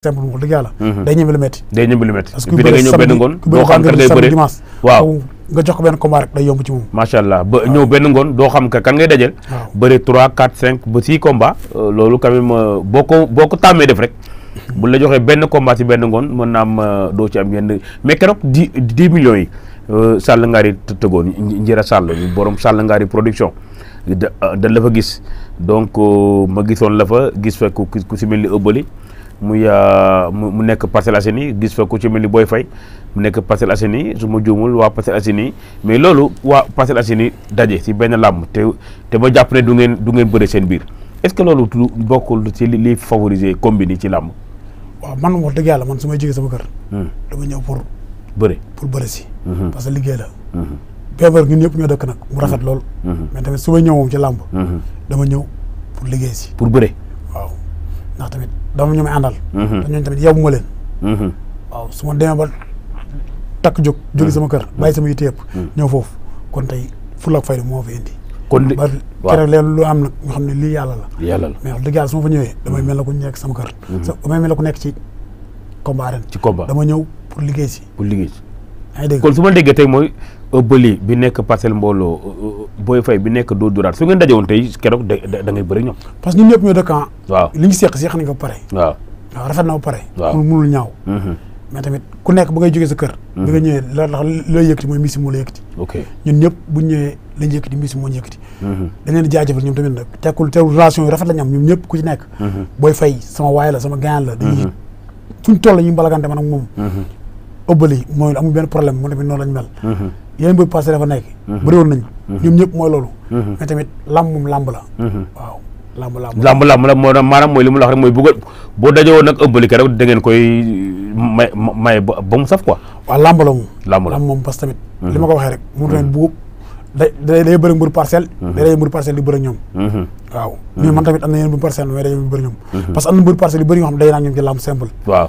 simple wax dëgg yàlla day ñëw lu metti parce que bi da nga ñëw benn ngoon doo xam kan ngay bëre waaw nga jox ko benn combat rek day yomb ci moom macha allah ba ñëw benn ngoon doo xam kan ngay dajal bëre 3 4 5 ba 6 combat loolu quand même boo ko tàmmee def rek bu la joxee benn combat ci benn ngoon mën naa am doo ci am yenn mais keroog 10 millions yi Sall Ngari tëggoon Njira Sall borom Sall Ngari production da la fa gis donc ma gisoon la fa gis fa ku si mel ni ëbbali mu nekk Parcelles Assainies gis fa ku ci mel ni Boy Faye mu nekk Parcelles Assainies su ma juumul waa Parcelles Assainies mais loolu waa Parcelles Assainies daje si benn làmb te ma jàpp ne du ngeen bëre seen biir est-ce que loolu bokkul ci li favoriser combine yi ci làmb. waaw man wax dëgg yàlla man su may jógee sama kër. dama ñëw pour bëre si. parce que liggéey la. feebar ñun ñëpp ñoo dëkk nag mu rafet lool. mais tamit su may ñëw moom ci làmb. dama ñëw pour liggéey si. pour bëre. waaw ndax tamit dama ñu may àndal. te ñooñu tamit yóbbu ma leen. waaw su ma demee ba takk jóge sama kër bàyyi sama yitte yëpp. ñëw foofu kon tey fulla ak fayda moo fa indi. kon ba keroog leen lu am nag ñu xam ne lii yàlla la. mais wax dëgg yàlla su ma fa ñëwee damay mel na ku nekk sama kër. damay mel na ku nekk ci combat ren. dama ñëw pour liggéey si. yaa ngi dégg kon su ma déggee tey mooy bëli bi nekk Parcelles mbooloo Boy Faye bi nekk Dóor Dóoraat su ngeen dajewoon tey keroog da ngay bëri ñoom. parce que ñun ñëpp ñoo dëkk waaw li ñu seq nañ ko ba pare. waaw rafet na ba pare. mënul ñaaw. mais tamit ku nekk ba ngay jógee sa kër. bi nga ñëwee la yëkkati mooy mbisi moo la yëkkati. ñun ñëpp bu ñu ñëwee lañ yëkkati mbisi moo ñu yëkkati. dañ leen di jaajëfal ñoom tamit nag tekkul relation yu rafet la ñu am ñoom ñëpp ku ci nekk. Boy Faye sama waay la sama gaañ la. dañuy fuñ toll ñu mbalagante man ak moom. ëbbali mooy amul benn problème moom tamit noonu lañ mel. yeneen boobu passé dafa nekk. bëriwoon nañ ñoom ñëpp mooy loolu. mais tamit lamb moom lamb la. waaw lamb la moo maanaam mooy li mu la wax rek mooy boo dajewoon nag ëbbali ke rek da ngeen koy may ba mu saf quoi. waaw lamb la moom. lamb moom parce que tamit. li ma ko waxee rek mu tamit bu day bëri mburu parcelle. day mburu parcelle di bëri ñoom. waaw mais man tamit am na yeneen mburu parcelle mais day bëri ñoom. parce que am na mburu parcelle yu bëri yoo xam day naa ñoom ci lamb simple. waaw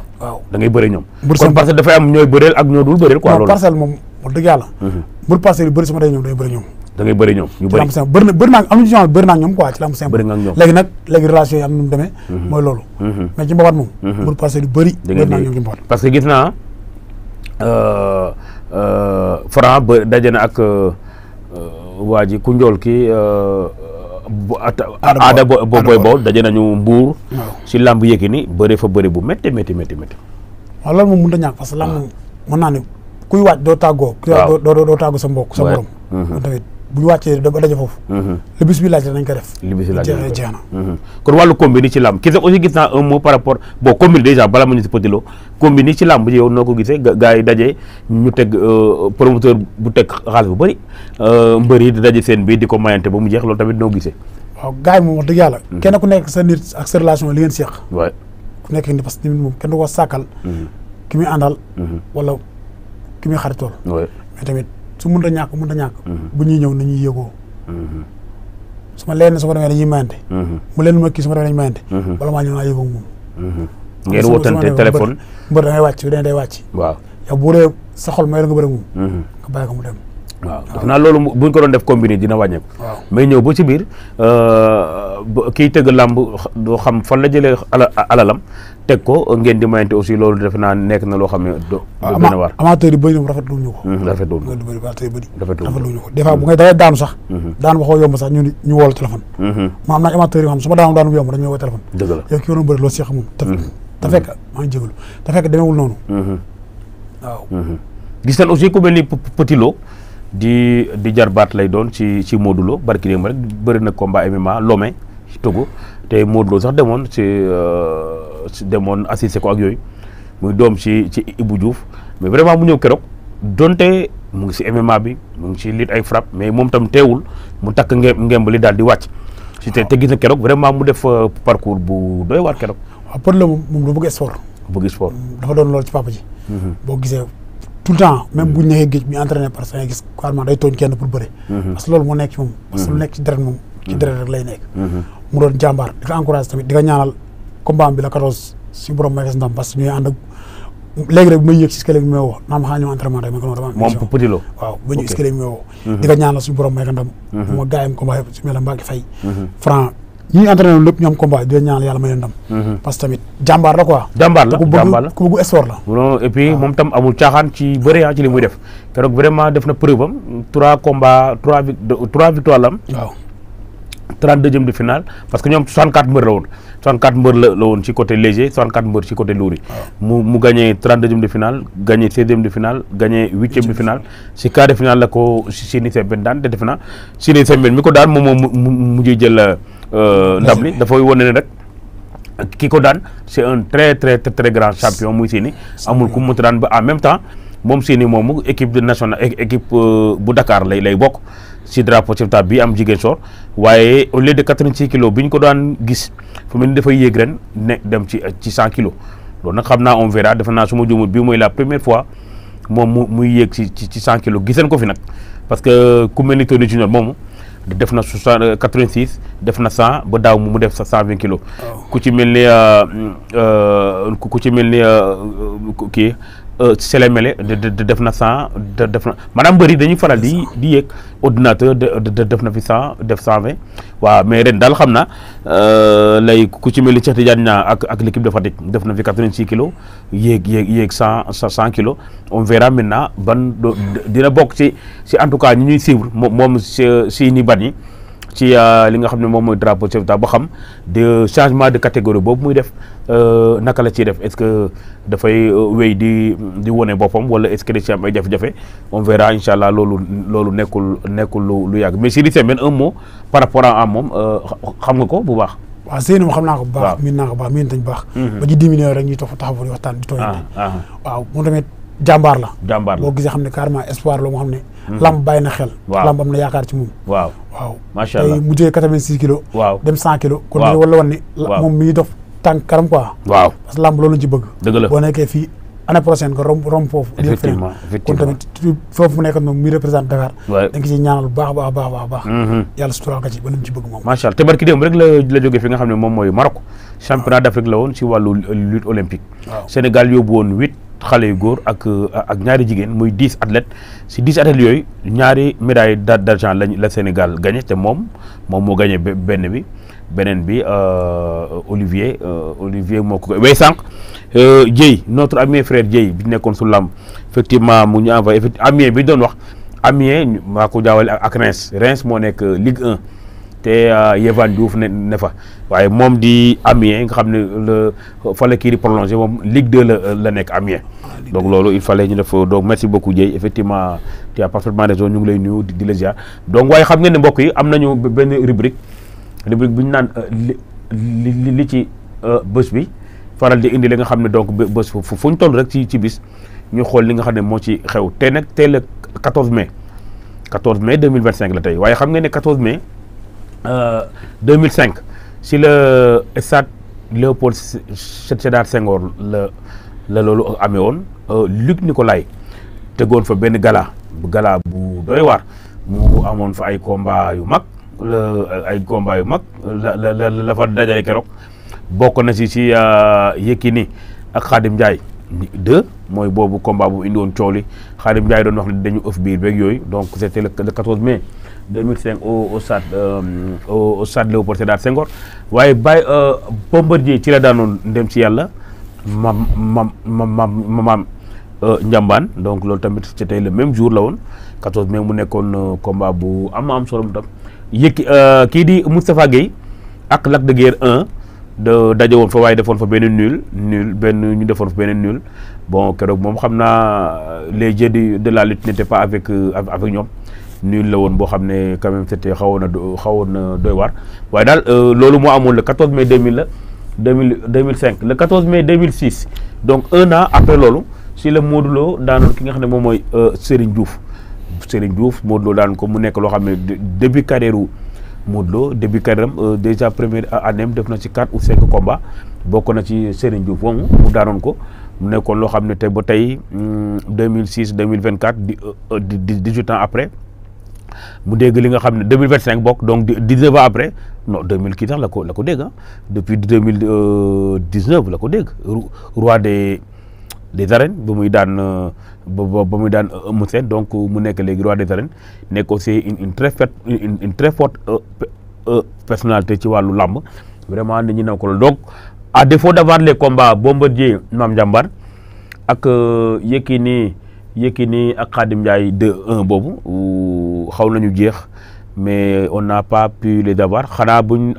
da ngay bëri ñoom. kon parcelle dafay am ñooy bëreel ak ñoo dul bëreel quoi loolu. parcelle moom wax dëgg yàlla. mburu parcelle yu bëri sama day ñoom day bëri ñoom. da ngay bëri ñoom ñu bëri ci lamb simple bëri naa am na ci ñoom bëri naa ñoom quoi ci lamb simple. bëri nga ak ñoom léegi relation yi am nu mu demee. mooy loolu. mais ci mbabat moom. mburu parcelle yu bëri. bëri naa ñoom ci mbabat. parce que gis naa Franc ba daje na ak waa ji ku njool kii aada booy bool daje nañu Mbuur si lamb Yékini bëre fa bëre bu métti waaw loolu moom mënut a ñàkk parce que lamb moom mën naa ne kuy wàcc doo tàggoo doo tàggoo sa mbokk sa morom tamit bu ñu wàccee ba daje foofu li bis bi laaj nañ ko def jeex na kon wàllu combine ci lamb kii sax aussi gis naa un mot par rapport bon combine déjà bala ma ñu si Petit Lo combine ci lamb yow noo ko gisee gars yi daje ñu teg promoteur bu teg xaalis bu bëri mbër yi di daje seen bi di ko mayante ba mu jeex loolu tamit noo gisee waaw gars yi moom wax dëgg yàlla kenn ku nekk sa nit ak sa relation li ngeen seeq ku nekk ni parce que nit moom kenn du ko sàkkal ki muy àndal wala ki muy xaritool mais tamit su mënta ñàkk bu ñuy ñëw nañuy yëgoo su ma leen su ma demee dañuy mayante mu leen ma kii su ma demee dañuy mayante bala maa ñëw naa yëgoo moom ngeen wootante téléphone mbër da ngay wàcc bi dañ day wàcc waaw yow bu dee sa xol may la nga bëri moom nga bàyyi ko mu dem waaw def naa loolu buñ ko doon def combine dina wàññeeku mais ñëw ba ci biir kiy tëgg làmb doo xam fan la jëlee alalam teg ko ngeen di mayante aussi loolu defe naa nekk na loo xam ne do gën a war amateur yi bëri ñoom rafetlu ñu ko des fois bu ngay dangay daanu sax daanu ba xaw yomb sax ñu woo la téléphone ma am naa amateur yi xam su ma daanu bu yomb dañu woo téléphone dëgg la yow ki waroon bëri loolu seex moom te fekk maa ngi jégalu te fekk demeewul noonu waaw gis nañ aussi ku mel ni Petit Lo di jarbaat lay doon ci Modou Lo barki démb rek bëri na combat MMA Lomé ci Togo te Modou Lo sax demoon demoon assisté ko ak yooyu muy doom ci Ibou Diouf mais vraiment mu ñëw keroog donte mu ngi si MMA bi mu ngi si lutte ay frappe mais moom tam teewul mu takk ngemb li daal di wàcc si te gis na keroog vraiment mu def parcours bu doy waar keroog. waaw Petit Lo moom da bëgg sport. dafa doon loolu ci papa ji. boo gisee tout le temps même bu ñu nekkee géej mi entraîné parce que nga gis carrément day tooñ kenn pour bëre. parce que loolu moo nekk ci moom. parce que lu nekk ci deret moom. ci deret rek lay nekk. mu doon jàmbaar di ko encouragé tamit di ko ñaanal combat bi la 14 si borom may ndam parce que ñooy ànd ak léegi rek bu may yëg si escalier bi may woo naam xaa ñëw entraînement rek ma ko noonu moom Petit Lo waaw ba ñu escalier bi may woo di ko ñaanal suñu borom may ko ndam moo gaayam combat yëpp su mel ne Mbacke Faye Franc ñi entraîné lépp ñu am combat di ñaan yàlla may leen ndam. parce que tamit jàmbaar la quoi. jàmbaar la ku bëgg sport la. non et puis moom tam amul caaxaan ci bëri ci li muy def keroog vraiment def na preuve am 3 combats 3 victoires la am. waaw 32e de finale parce que ñoom 64 mbër la woon 64 mbër la woon ci côté léger 64 mbër ci côté lourd yi. mu gagné 32e de finale gagné 16e de finale gagné 8e de finale si quart de finale la ko Seny Sembène daan te defe naa Seny Sembène mi ko daan moom mu mujjee jël ndam li dafay wane ne rek ki ko daan c'est un très très très grand champion muy Seny amul ku mu daan ba en même temps moom Seny moomu équipe nationale équipe bu Dakar lay bokk. si drapeau chef d'état bi am Ziguinchor waaye au lieu de 86 kilos bi ñu ko daan gis fu mel ni dafay yéeg ren ne dem ci 100 kilos loolu nag xam naa on verra defe naa su ma juumul bii mooy la première fois moom muy yéeg ci 100 kilos giseen ko fi nag parce que ku mel ni Tony Junior moomu def na 86 def na 100 ba daaw mu def sa 120 kilos ku ci mel ni kii Sele Mele def na 100 def na maanaam bëri dañuy faral di yéeg ordinateur def na fi 100 def 120 waaw mais ren daal xam na lay ku ci mel ni Cheikh Tidiane Niang ak l'équipe de Fatick def na fi 86 kilos yéeg 100 kilos on verra maintenant ban dina bokk ci en tout cas ñi ñuy suivre moom si ni ban yi ci li nga xam ne moom mooy drapeau chef d'état ba xam de changement de catégorie boobu muy def naka la ciy def est-ce que dafay wéy di wone boppam wala est-ce que da ci am ay jafe-jafe on verra incha allah loolu nekkul lu yàgg mais Seny Sembène un mot par rapport à moom xam nga ko bu baax. waaw Seny moom xam naa ko bu baax. miin naa ko bu baax miin tañ baax. ba ci 10 minutes rek ñuy taxaw di waxtaan di tooy. waaw moom tamit jàmbaar la. boo gisee xam ne carrément espoir la moo xam ne. lamb bàyyi na xel. lamb am na yaakaar ci moom. waaw macha allah tey mu jógee 86 kilos. dem 100 kilos. kon dañu wala wan ne. moom mi ngi dox tànk kanam quoi. parce que lamb loolu lañ ci bëgg. dëgg la boo nekkee fii année prochaine nga romb foofu. effectivement kon tamit foofu mu nekk noonu muy représente Dakar. da nga ciy ñaanal bu baax a baax. yàlla suturaal ko ci ba li mu ci bëgg moom. macha allah te barki démb rek la jógee fi nga xam ne moom mooy Maroc. championnat d'Afrique la woon si wàllu lutte olympique. Sénégal yóbbu woon 8 xale yu góor ak ñaari jigéen muy 10 athlètes si 10 athlètes yooyu ñaari médaille d'argent la Sénégal gagné te moom moo gagné beneen bi Olivier moo ko way sànq Dieye notre ami frère Dieye bi nekkoon su lamb effectivement mu ñu envoyé Amiens bi doon wax Amiens maa ko jaawale ak Reims moo nekk Ligue 1 te Yehvan Diouf ne fa waaye moom di Amiens nga xam ne fa la kii di prolongé moom Ligue 2 la nekk Amiens donc loolu il fallait ñu def donc merci beaucoup Dieye effectivement tu as parfaitement raison ñu ngi lay nuyu di la ziar donc waaye xam ngeen ne mbokk yi am nañu benn rubrique bu ñu naan li ci bés bi faral di indi li nga xam ne donc bés fu ñu toll rek ci bis ñu xool li nga xam ne moo ci xew tey nag tey la 14 mai 2025 la tey waaye xam ngeen ne 14 mai 2005 si le stade Léopold Sédar Senghor la loolu amee woon Luc Nicolaï tegoon fa benn gala bu doy waar mu amoon fa ay combat yu mag la fa dajale keroog bokk na si Yékini ak Khadim Ndiaye 2 mooy boobu combat bu indi woon coow li Khadim Ndiaye doon wax ne dañu ëff biir beeg yooyu donc c'était le 14 mai 2005 au stade Léopold Sédar Senghor waaye Bombardier ci la daanoon ndem ci yàlla maam Njambaan donc loolu tamit c'était le même jour la woon 14 mai mu nekkoon combat bu am solo mu tam kii di Moustapha Gueye ak Lac de Guiers 1 daje woon fa waaye defoon fa benn nul ñu defoon fa benn nul bon keroog moom xam naa les jeux de la lutte n'étaient pas avec ñoom nul la woon boo xam ne quand même c'était xawoon na doy waar waaye daal loolu moo amoon le 14 mai 2005 le 14 mai 2006 donc un an après loolu si la Modou Lo daanoon ki nga xam ne moom mooy Serigne Diouf Modou Lo daan ko mu nekk loo xam ne début carrière Modou Lo début carrière am déjà première année def na ci 4 ou 5 combats bokk na ci Serigne Diouf moomu mu daanoon ko mu nekkoon loo xam ne tey ba tey 2006 2024 18 ans après mu dégg li nga xam ne 2025 bokk donc 19 ans après non 2000 kii tax la ko dégg depuis 2019 la ko dégg roi des arènes ba muy daan Eumeu Sène donc mu nekk léegi roi des arènes nekk aussi une très forte personnalité ci wàllu làmb vraiment nit ñi naw ko donc à défaut d'avoir les combats Bombardier Mame Diambar ak Yékini ak Khadim Ndiaye 2-1 boobu xaw nañu jeex mais on n'a pas pu les avoir xanaa buñ